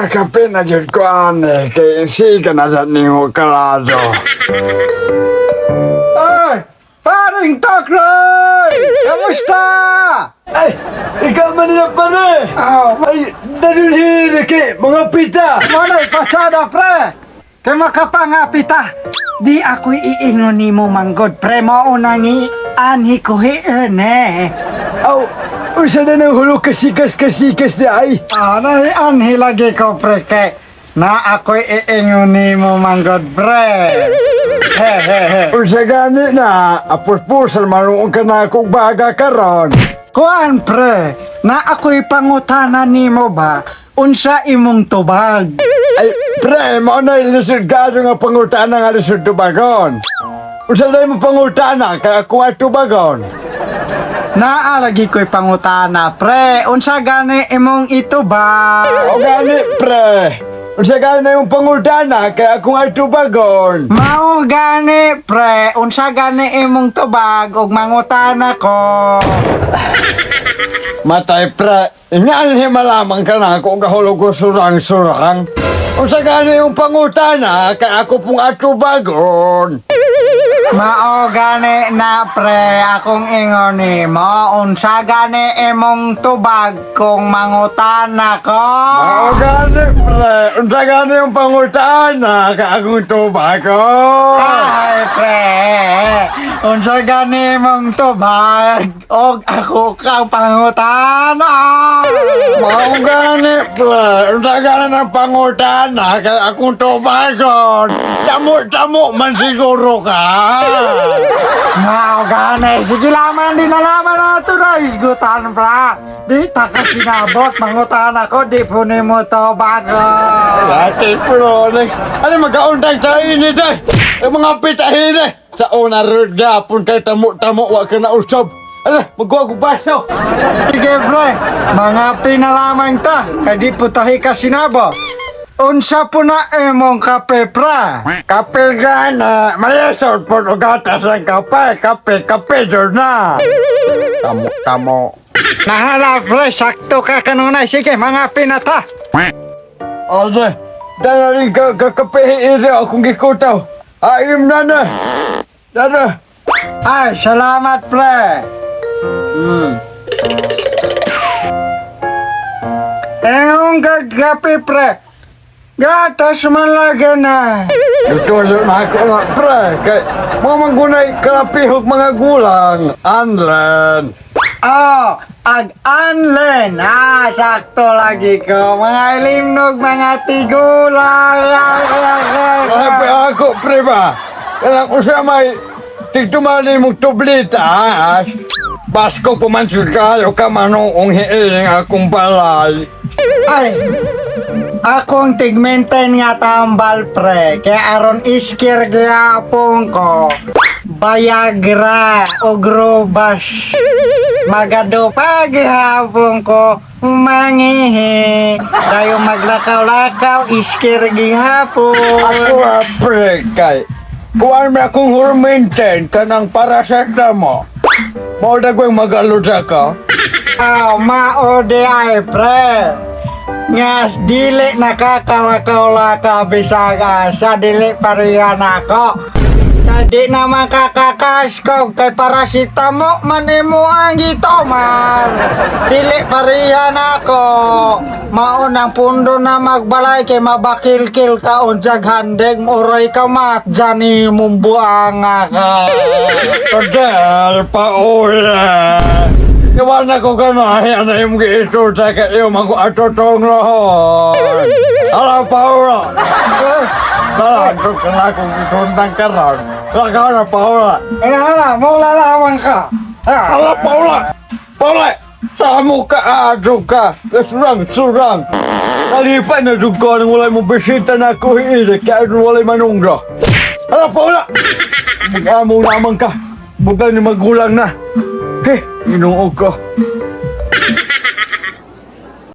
Makakape na jud ko ane kay siga na sa nimo kalado. Ay! Paring Tokroy! Kamusta? Ay, ikaw man na pare. Oh, Ay, dalhin kay mga pita. Manay, patsada, pre! Kay makapangapita. Di ako'y iingon nimo manggod, pre. Mao nang anhi ko hiin, eh. Aw, unsa na nang hulog kasikas-kasikas di ay? Ah, nay, anhi lagi ko, pre, kay na ako'y iingon nimo manggod, pre. He, he, he. Unsa gani na, apus-pusal manuong ka na akong baga karon. Kuan, pre, na ako'y pangutana nimo ba, unsa imong tubag? Ay, pre, mao na ilisod ka nga pangutana nga lisod tubagon. Unsa na imong pangutana kay ako ay tubagon? Naa lagi ko'y pangutana, pre. Unsa gani imong itubag? O gani, pre. Unsa gani imong pangutana kay ako ay tubagon? Mao gani, pre, unsa gani imong tubag ug mangutana ko. Matay, pre. Ingan himalamang ka na ako gahulog ko surang-surang. Unsa gani imong pangutana kay ako pong atubagon? Mao gani na, pre, akong ingon nimo, unsa gani imong tubag kung mangutana ko? O gani, pre. Unsa gani imong pangutana kay akong tubagon? Ay, pre, unsa gani imong tubag og ako kang pangutana? Mao gani, pre. Unsa gani ang pangutana kay akong tubagon? Tamo-tamo man siguro ka. Mao gani, sige laman, di nalaman na ito na isgutan, pra. Di ta ka sinabot, mangutana ko, di po nimo tubagon. Ate, pero ano magkauntang sa ini day? Yung mga pitahin eh. Sa una road gapon kay tamo-tamo wa ka na usab. Ano, magkuha ko baso. Sige, pre, mga pinalaman ta, kay di po tahi ka sinabo. Unsa po na imong kape, pra? Kape gana, mayasod po o gatas ang kape, kape, kape doon na. Tamo-tamo. Nahala, pre, sakto ka kanunay. Sige, mga pinata. Ate, dala ka kakape iri akong gikutaw. Ayim na na. Dana. Ay, salamat, pre. Engong kagapi, pre. Gatas man lagi na. Ito na ako na, pre. Kay, mga manggunay kalapihog mga gulang. Anlan. Oh, ag anlen. Ah, sakto lagi ko. Mga ilimnog, mga tigulang. Ay, ako, pre ba? Kailan ko sa may tigtumali mong tublitas. Basko pumansyon kayo ka manoong hiiling akong balay. Ay, akong tigmenten nga tambal, pre. Kaya aron iskir gyapon ko. Bayagra o grobas. Magado paghapon ko mangihi. Dayo maglakaw-lakaw iskir gihapon. Ako ha, pre, kay. Kuhaan mo akong hurminten kanang paracetamol. Mao na ko'y magaluda ka. Aw, mao di ay, pre. Ngas dili nakakalakaw-lakaw bisag asa dili parehan ako. Kay di naman kakakaskog kay parasitamo man imo ang gitoman. Dili parehan ako. Mao nang pundo na magbalay kay mabakilkil ka unsag handeg uroy ka mat jani mong buanga ka. Tadel, paula. Iwan ako ganahe, ano yung giisuta ka iyo, maku atotong lohon. Hala, Paula. Tara, ito ka na akong isuntang karon. Lakaw na, Paula. Ano hala, mo lalawang ka. Ah. Hala, Paula. Paula, sa mo ka, adyo ka. Surang, surang. Kalipay na jud ko nang walay mong bisita na ako hiili, kaya walay manungro. Hala, Paula. Mag-amo naman ka. Bukan ni magulang na. He, inuog ko.